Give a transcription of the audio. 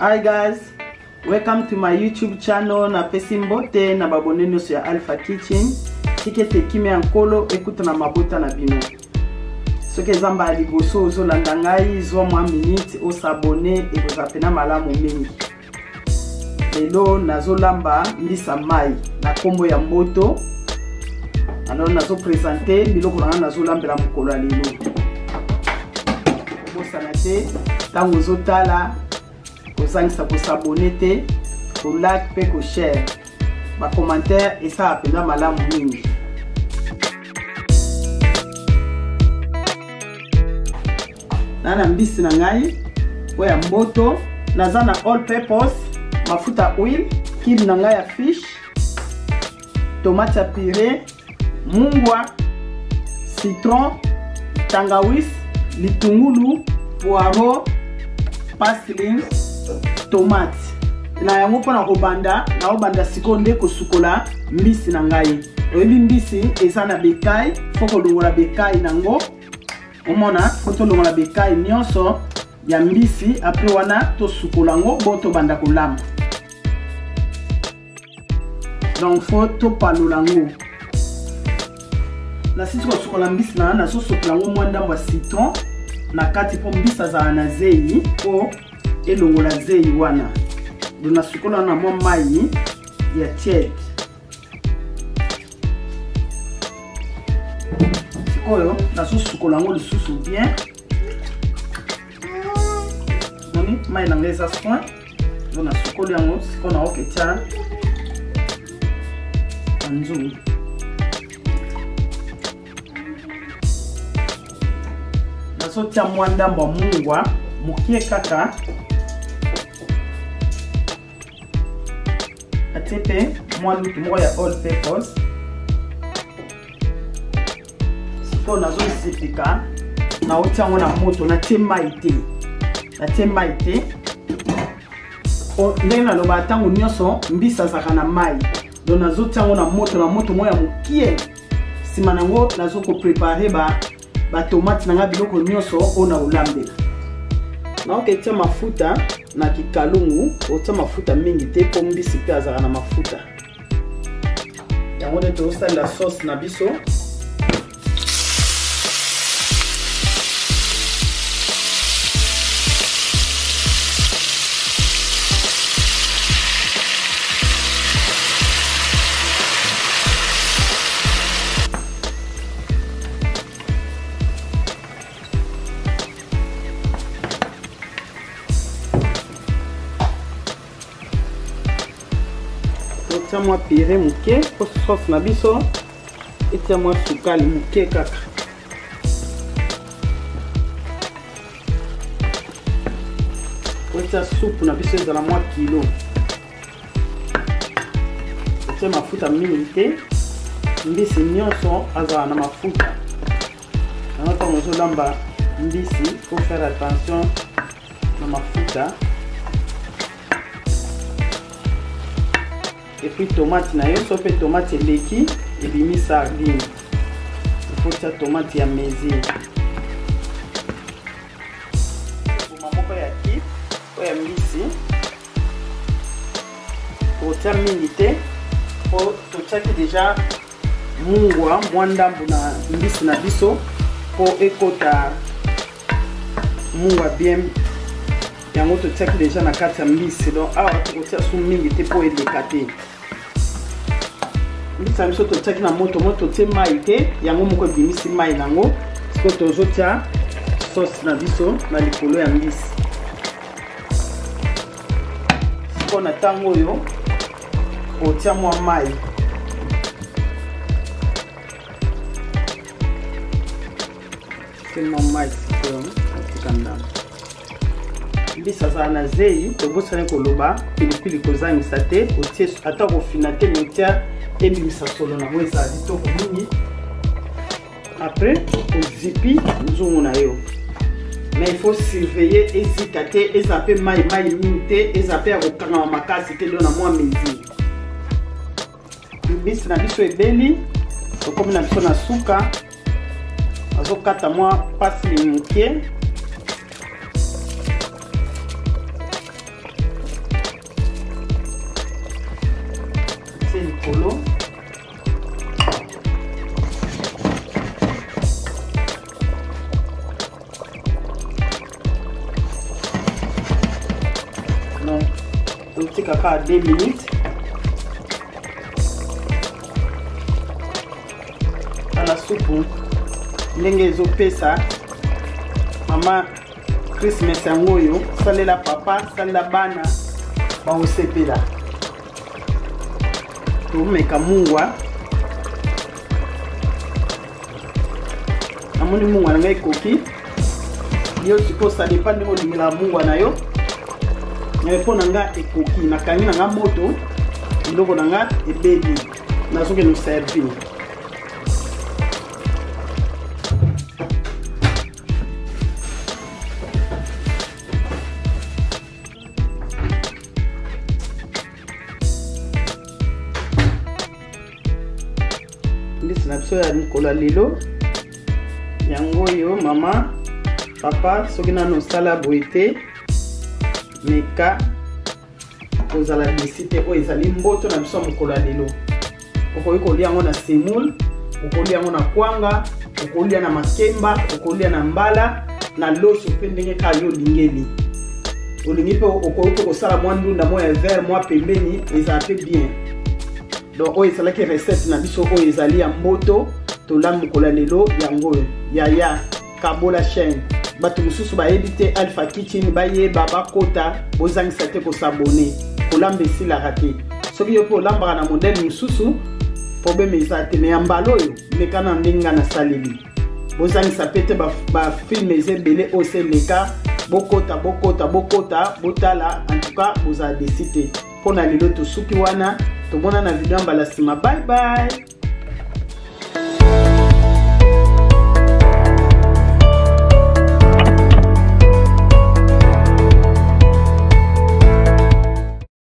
Hi guys, welcome to my YouTube channel. Napesi mbote na babone nyonso ya Alpha Kitchen. Tika ete kimia ya Nkolo ekuta na mabota na bino. Soki eza mbala liboso ozolanda ngai, zwa mwa minute osabone, ekozala pena malamu mingi. Lelo nazolamba mbisa mai na nkombo ya mboto. Alors nazo presenter biloko na ngai nazolambela mokolo ya lelo. Kobosana te ntango ozotala, kozangisa kosabone te, kolike mpe koshare. Bacommentaire esala mpenza malamu mingi. Na mbisi na ngai oyo ya mboto, naza na all purpose, mafuta huile, cube na ngai ya fish, tomate ya purée, mungwa, citron, tangawis, litungulu, poireau, parsley, tomate. Na yango mpona kobanda, naobanda sikoyo nde kosukola mbisi na ngai. Oyebi mbisi eza na bekai, fo kolongola bekai nango. Omona, fo tolongola bekai nyonso ya mbisi, apres wana tosukola yango bo tobanda kolamba. Donc fo topalola yango. Nasisi kosukola mbisi na ngai, nazosokola yango mwa ndambo ya citron na kati mpo mbisi azala na zei, mpo elongola zei wana. Donc nasukola na mwa mai ya tiède. Sikoyo nazosukola yango lisusu bien. Moni mai na ngai eza soin, donc nasukoli yango. Sikoyo naoki tia na nzungu. Nazotia mwa ndambo ya mungwa mokie kaka, atie mpe mwa lutu moko ya all purpose. Sikoyo nazozipika, naotia yango na moto, natie mai te, natie mai te. Ndenge naloba ntango nyonso, mbisi azalaka na mai, donc nazotia yango na moto, na moto moko ya mokie. Nsima nango nazokoprepare batomate na ngai, biloko nyonso oyo na kolambela. Naoke tia mafuta na kikalungu, otia mafuta mingi te mpo mbisi mpe azalaka na mafuta. Yango nde tozosalela sauce na biso. Totia mwa purée moke mpo sauce na biso etia mwa sukali moke kaka. Otia supu na biso ezala mwa kilo. Otia mafuta mingi te, mbisi nyonso azala na mafuta. Yango ntango ozolamba mbisi, faut faire attention na mafuta. Et puis tomate na yo, so mpe tomate eleki ebimi sardine, il faut tia tomate ya mesure. Mbuma moko ya ki oyo ya mbisi totia mingi te po totiaki deja mungwa mwa ndambu na mbisi na biso po ekota mungwa bien. Yango totiaki deja na kati ya mbisi, donc awa tokotia su mingi te po eleka te. Mbisi na biso totiaki na moto, moto totie mai te, yango moko ebimisi mai nango. Sikoyo tozotia sauce na biso na likolo ya mbisi. Sikoyo na ntango oyo otia mwa mai, tie mwa mai. Sikoyo otika ndambo. Mbisi azala na zei, tobosani koloba pilipili kozangisa te, otie ata kofina te, me otia ebimisa solo nango, ezala kitoko mingi. Après ozipi nzungu na yo, mais il faut surveiller ezika te, eza mpe mai mai mingi te, eza mpe ya kokangama makasi te, do na mwa mesure. Mbisi na biso ebeli, tokomi na biso na suka. Nazokata mwa parsley moke. Totie likolo. Donc, totika kaka 2 minutes. Tala supu ndenge ezopesa mama Christmas yango oyo, salela papa, salela bana bakosepela. Tomeka mungwa, namoni mungwa na ngai ekoki. Yo sikoyo ça dépend ndenge olingelaka mungwa na yo, mais mpo na nga ekoki. Nakangi na nga moto, biloko na nga ebebi, nazokende koservir. Mbisi na biso ya mikolo ya lelo yango oyo. Mama, papa, soki nano osala boye te, meka kozala desi te. Oyo ezali mboto na biso ya mokolo ya lelo. Okoki kolia yango na semoule, okolia yango na kwanga, okolia na makemba, okolia na mbala, na loso mpe ndenge kaka yo olingeli. Olingi mpe okoki mpe kosala mwa ndunda mwa ya vert mwa pembeni, ezala mpe bien. Donc oyo ezalaki recette na biso, oyo ezali ya mboto tolambi mokolo ya lelo yango oyo. Yaya, kabola chaîne, bato mosusu bayebi te Alpha Kitchen, bayeba, bakota. Bozangisa te kosabone. Kolamba esilaka te. Soki yo mpe olambaka na modele mosusu, problème eza te, me ya mbala oyo meka na ndenge nga nasaleli. Bozangisa mpe te bafilme eza ebele oyo se eleka. Bokota, bokota, bokota, botala. En tout cas bozala desi te. Mpo na lelo tosuki wana, tomona na video ya mbala nsima. Bye bye.